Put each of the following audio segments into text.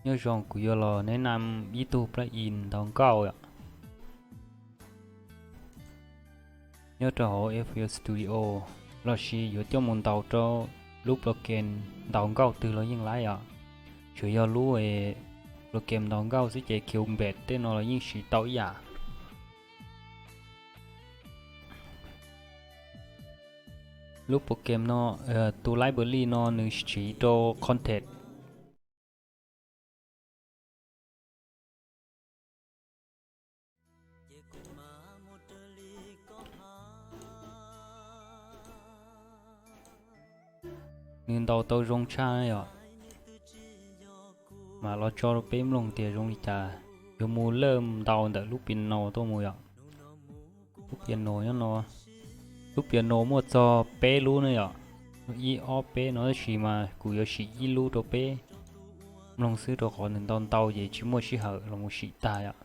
Nyob zoo, kuv yuav los nes nam ib tug plug-in ntaus nkauj yom. Nyob rau hauv FL Studio, los sis yuav coj mus ntaus rau lub program ntaus nkauj twg los yeej laib yom. Tsuas yog lub program ntaus nkauj xwb ces Cubase tej no los yeej siv tau ib yam. Lub program no, tus library no nws siv rau Kontakt. Nws ntaus tau zoo tshaj yom. Mam los tso rau peb mloog tias zoo li cas. Yuav mus lawj ntaus ntawm lub piano tuaj mus yom. Lub piano nyob no, lub piano muaj txog peb lub ne yom. Ib ob peb no tab sis mas kuv yuav sim ib lub rau peb mloog xwb rau qhov nws ntau ntau ces tsis muaj sij hawm los mus sim tag yom.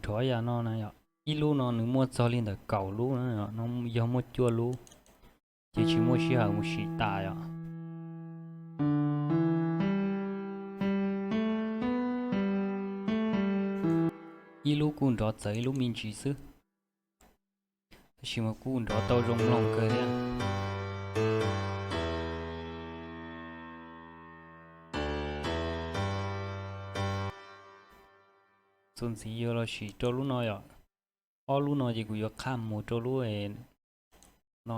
Nrov yam no na yom. Ib lub no nws muaj txog li ntawm kaum lub, yog muaj cuaj lub ces tsis muaj sij hawm mus sim tas yom. Ib lub kuj nrov txawv ib lub me ntsis xwb, tab sis mas kuj nrov tau zoo mloog kawg thiab. Txuas ntxiv yuav los sim rau lub no yom. Ob lub no ces kuv yuav qhaj mus rau lub no.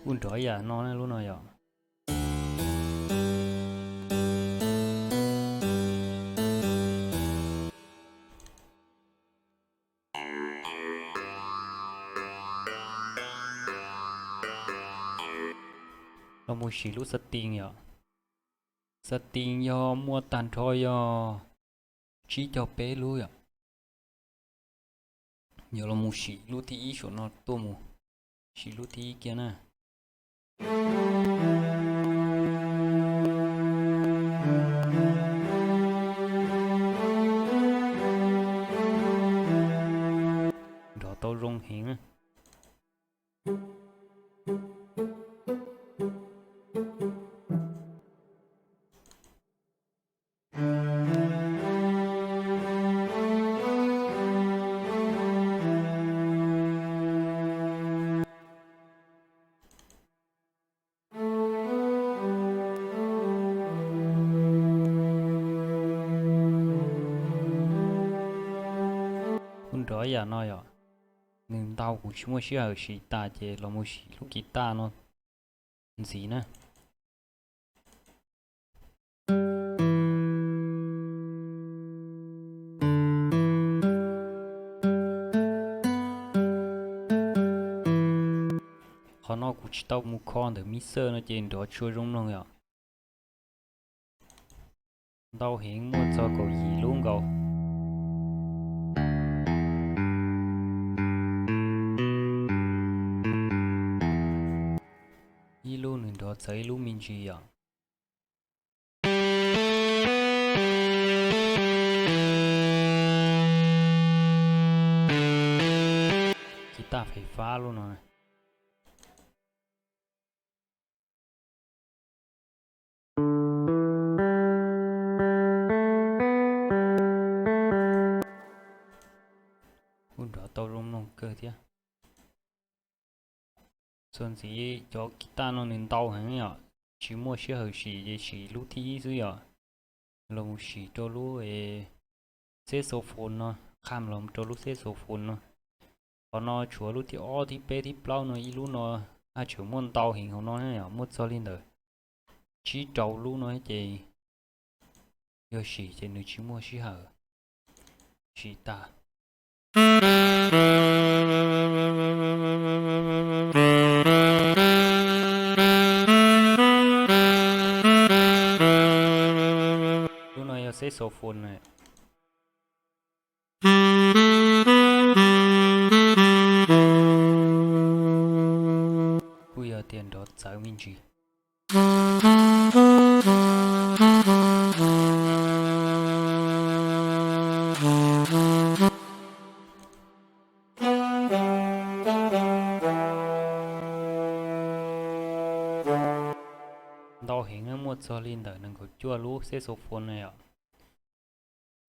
Kuj nrov yam no lub no yom. Los mus sim lub setting yom. Setting yog muaj tag nrho yog tsib caug peb lub yom. Yuav los mus sim lub thib ib saum no tuaj mus. Sim lub thib ib kiag na. Nrov tau zoo heev na. Kuj nrov yam no yom. Nws ntau kuv tsis muaj sij hawm sim tas ces los mus sim lub guitar no ntxiv na. Qhov no kuv tsis tau mus kho ntawm mixer no ces nrov tsis ua zoo mloog yom. Ntau heev, muaj txog kaum yim lub nkaus. Ib lub nws nrov txawv ib lub me ntsis yom. Guitar fais fab lub no. Kuj nrov tau zoo mloog kawg thiab. Txuas ntxiv cov guitar no nws ntau heev yom, tsis muaj sij hawm sim ces sim lub thib ib xwb yom. Los mus sim rau lub saxophone no, qhaj los rau lub saxophone no. Qhov no tshuav lub thib ob thib peb thib plaub no, ib lub no haj tseem muaj ntau heev hauv no yom, muaj txog li ntawm tsib rau lub no ces yog sim ces nws tsis muaj sij hawm sim tas. No yog saxophone na. Kuj yog tias nrov txawv me ntsis. Ntau heev na, muaj txog li ntawm nees nkaum cuaj lub saxophone na yom.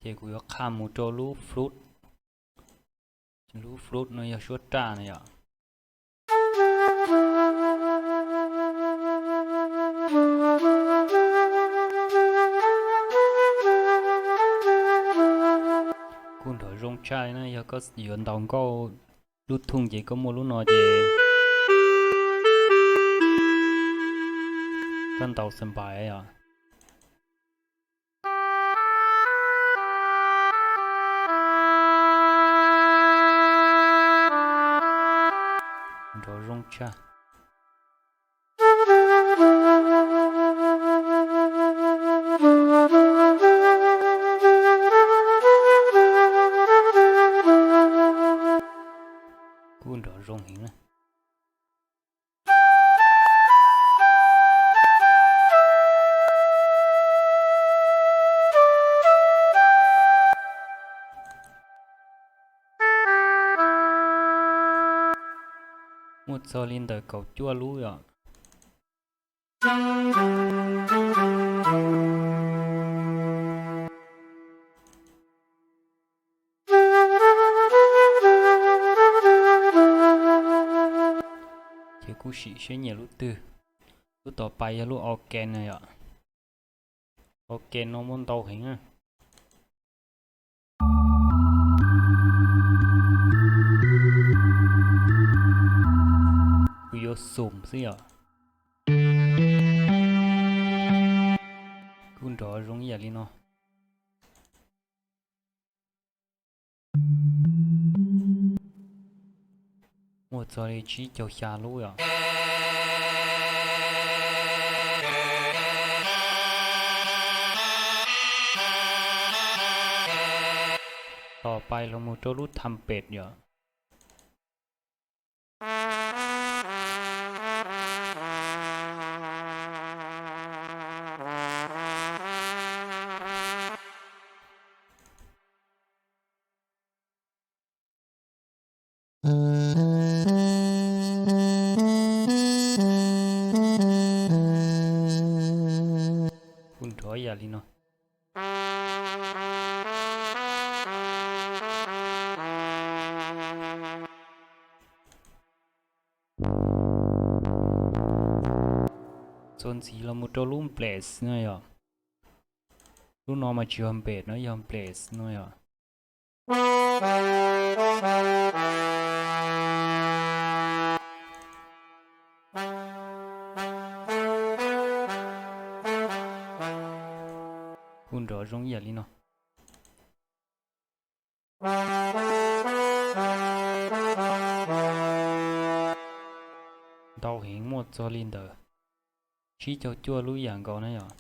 Ces kuv yuav qha mus rau lub flute. Lub flute no yog suab raj na yom. Kuj nrov zoo tshaj li na, yog koj yuav ntaus nkauj lub thooj ces koj muaj lub no ces koj ntaus xa npais yom. Nrov zoo tshaj. Kuj nrov zoo heev na. Muaj txog li ntawm kaum cuaj lub yom. Ces kuj sim seb nyiam lub twg. Lub tom pais yog lub organ na yom. Organ no muaj ntau heev na. Kuv yuav xum xwb yom. Kuj nrov zoo ib yam li no. Muaj txog li tsib caug xya lub yom. Tom pais los mus rau lub trumpet yom. Kuj nrov yam li no. Txuas ntxiv los mus rau lub bass no yom. Lub no mas tsis yog bass no, yog bass no yom. Kuj nrov zoo ib yam li no. Ntau heev, muaj txog li ntawm tsib caug cuaj lub yam nkaus na yom.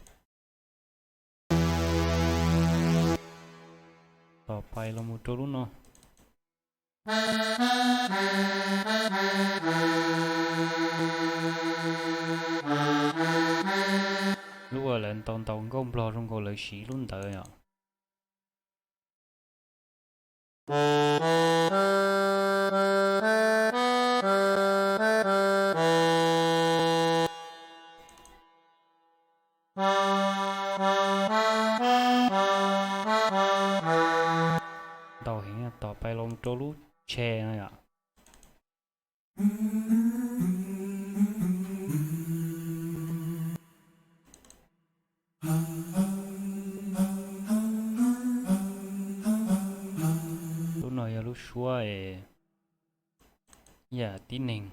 Tom pais los mus rau lub no. Lub uas lawv ntaus ntaus nkauj nplog zoo nkaus lawv siv lub ntawd yom. Ntau heev, tom pais los rau lub tshe no yom. Lub no yog lub suab es yam tib neeg.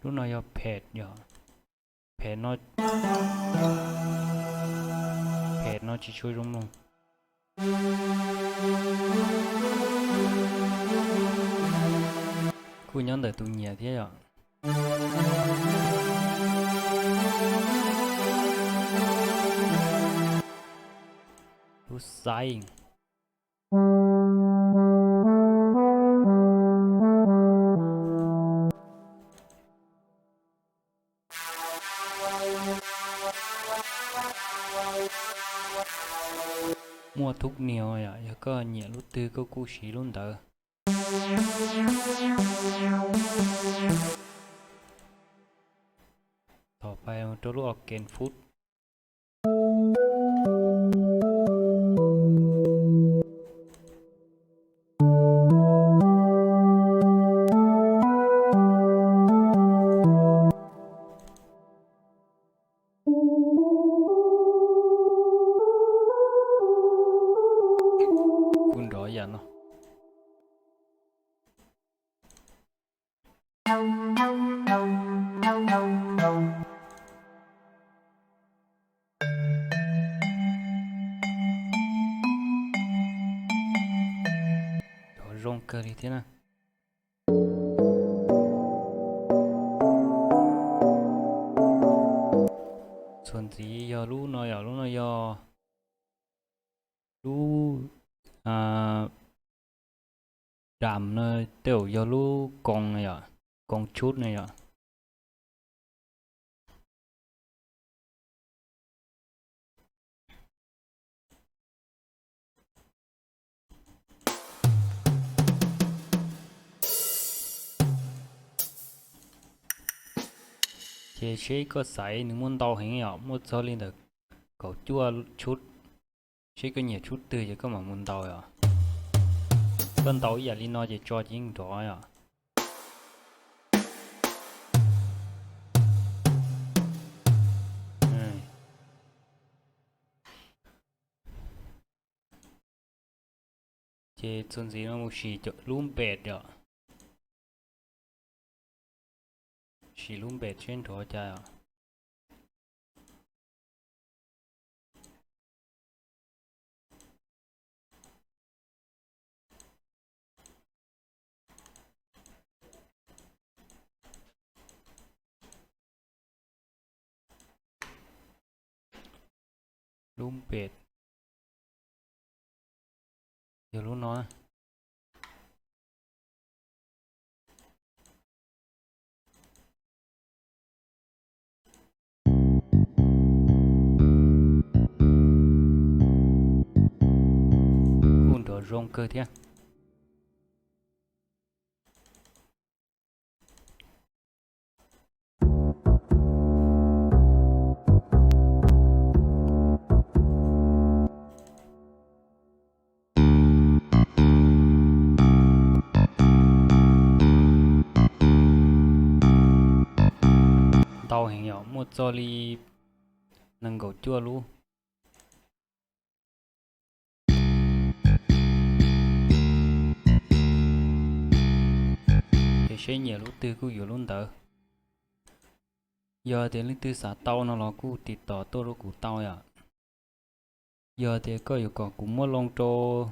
Lub no yog pet yom. Pet no, pet no tsis tshua zoo mloog. Kuj nyob ntawm tus nyiam thiab yom. Lub xaiv. Muaj thub niag yom, yog koj nyiam lub twg koj kuj siv lub ntawd. Thom pais rau lub organ foot. Kuj nrov yam no. Nrov zoo kawg li thiab na. Txuas ntxiv yog lub no yom, lub no yog lub dam no, tej zaum yog lub koos na yom, koos tshub na yom. Ces seb koj xaiv nws muaj ntau heev yom, muaj txog li ntawm kaum cuaj tshub. Seb koj nyiam tshub twg ces koj mam mus ntaus yom. Koj ntaus ib yam li no ces tso ces yeej nrov yom. Ces txuas ntxiv no mus sim lub npet yom. Sim lub npet seb nrov cas yom. Lub npet yog lub no. Kuj nrov zoo kawg thiab. Ntau heev yom, muaj txog li nees nkaum cuaj lub. Ces seb nyiam lub twg kuj yuav lub ntawd. Yog tias leej twg xav tau no los kuj tiv tom tuaj rau kuv tau yom. Yog tias koj yuav kom kuv muab loo rau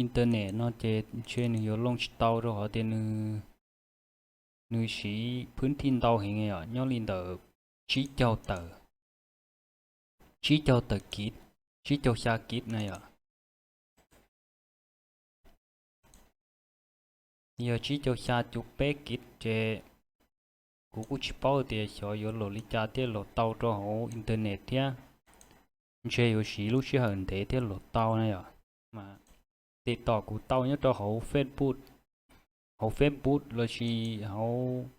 internet no ces ntshe nws yuav loo tsis tau rau qhov tias nws siv phwb thij ntau heev yom, nyob li ntawm tsib caug tawm, tsib caug tawm kiv, tsib caug xya kiv na yom. Yog tsib caug xya cuv peb kiv ces kuv kuj tsis paub tias xyov yuav luam li cas thiaj luam tau rau hauv internet thiab. Ntshe yuav siv lub sij hawm ntev thiaj luam tau na yom. Mas tiv tom kuv tau nyob rau hauv Facebook, hauv Facebook lossis hauv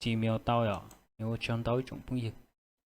Gmail tau yom. Ua tsaug ntau ib tsoom phooj ywg.